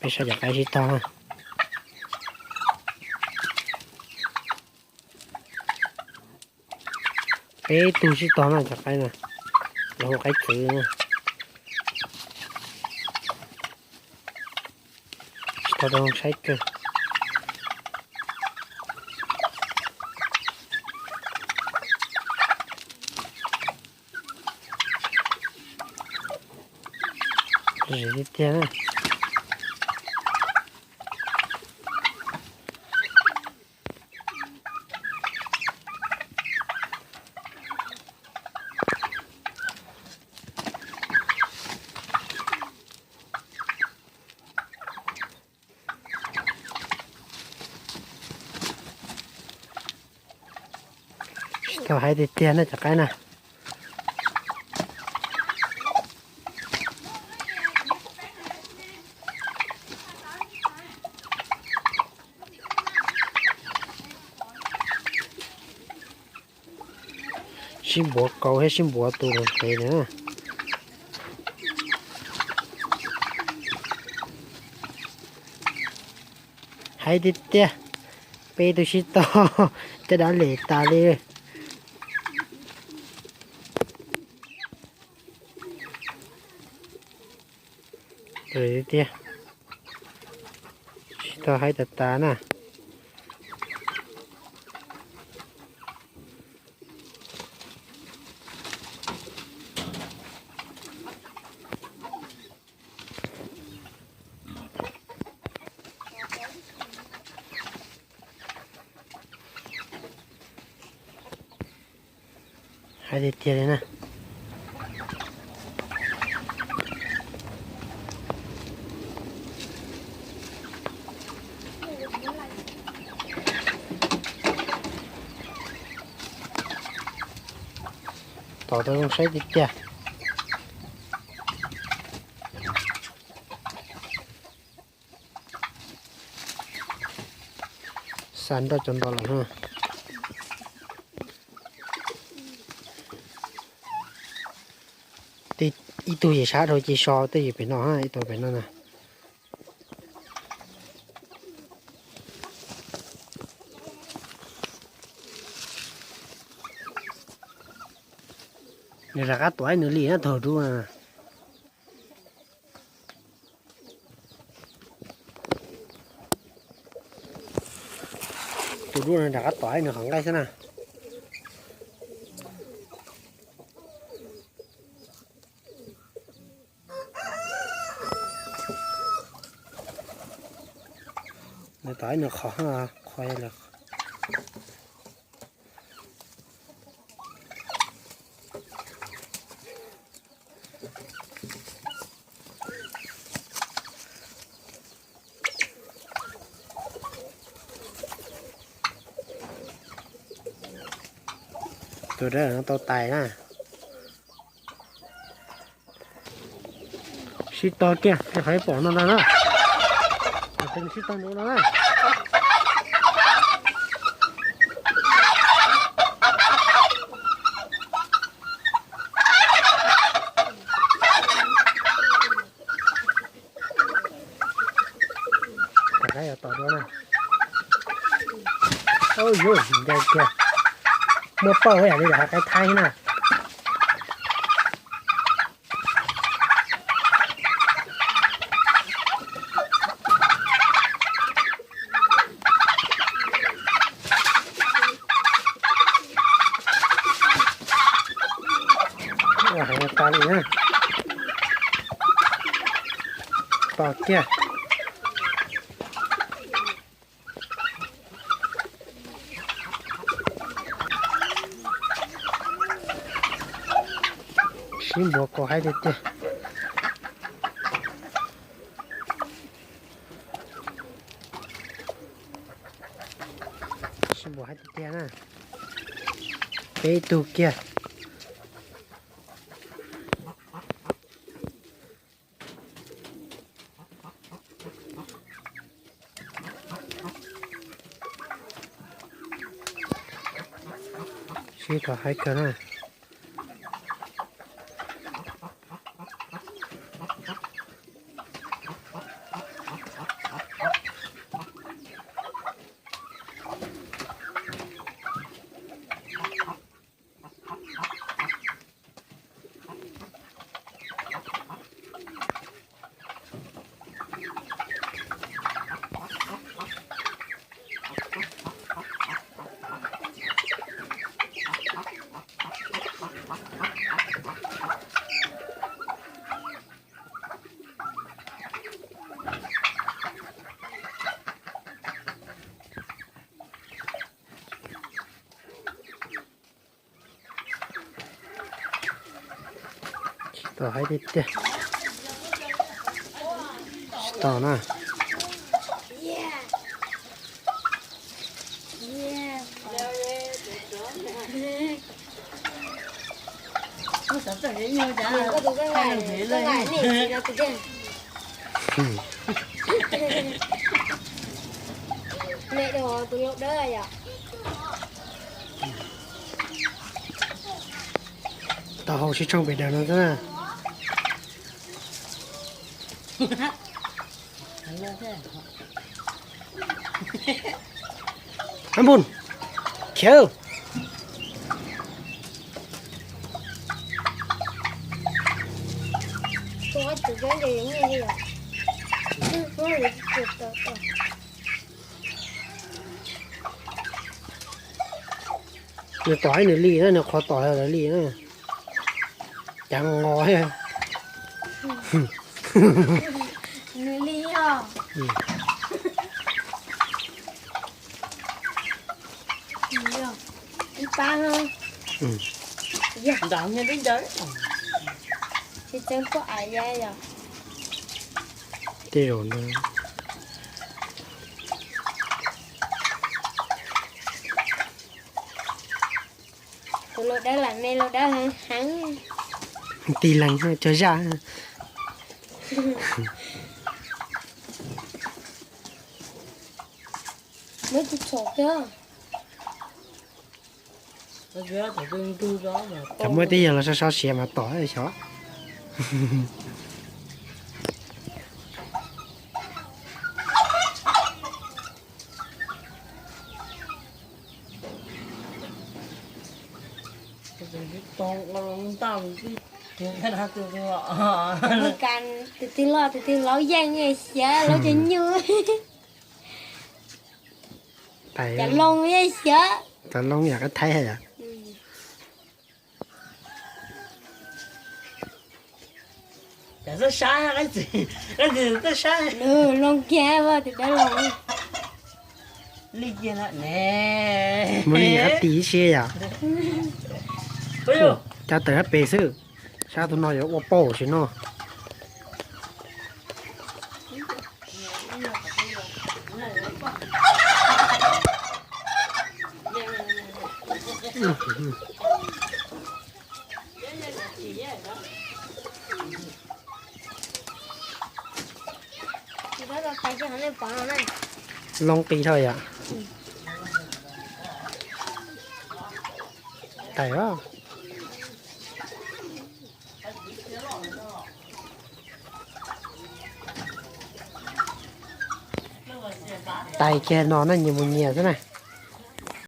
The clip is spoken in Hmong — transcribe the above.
Saib cov qaib sib tog na. Peb tug sib tog na cov qaib na. Lawv hu qaib txwv na. Tsis tau zoo saib kawg. Zis tiag tiag na. Tsis tau haib tiag tiag na cov qaib na. Sib npuav kaus thiab sib npuav tus los ntev na. Haib tiag tiag, peb tug sib tog, caj dab lem tas li. Tiag, sib tog haib tas tas na. Haib tiag tiag li na. Tom tau zoo saib tiag tiag. Xa nroj cov nto lawm na. Ib tug yim sab dhau ci so tej yim pem no, ib tug pem no na. Nws rov qab tuav nws li na thaum dub na. Tus dub no rov qab tom nws qhov nqaij xwb na. Nws tom nws qhov, qhov Tus dawb no tau tais na. Sib tog kiag, qhov pom no ntag na. Sib tog nrov no na. Rov qab yuav tom dua na. Au yus, ncaj kiag. Muaj pauj ib yam li lawv hais qaib thaib na. Ua heev tas li na. Tos kiag. Sib npuav kaus haib tiag tiag. Sib npuav haib tiag tiag na. Peb tug kiag. Sib tog haib kawg na. Tom haib tiag tiag. Tsis tom na. Tau hau sib tshooj pem daws no xwb na. Hab npun. Khiav. Nws tom ib nws li na, nws qhuav tom lawv li na. Cav ngos. Nws li os. Ib pab no. Yog ntaus nyiaj twb ncaws. Tsis tseeb puag ais ya yog. Tej zaum ntawd. Tus laus dawb lam me laus dawb heev heev. Tig leeg cog zaj. Muab tus txhom kiag. Cov muaj tej yog los so so siav mas tom xyov. Tus twg loj tus twg laub yeej xyov, laub cov nyuj. Cov loo yeej xyov. Cov loo yam qab thaib yom. Loo kiag tus dawb loo. Mus li qab tis ib siab yom. Cov tawm hab pes xwb. Sab tus no yuav ua pauj tsis noj. Loo qis dhau yom. Tais os. Tais kiag no na, nyias mus nyias xwb na.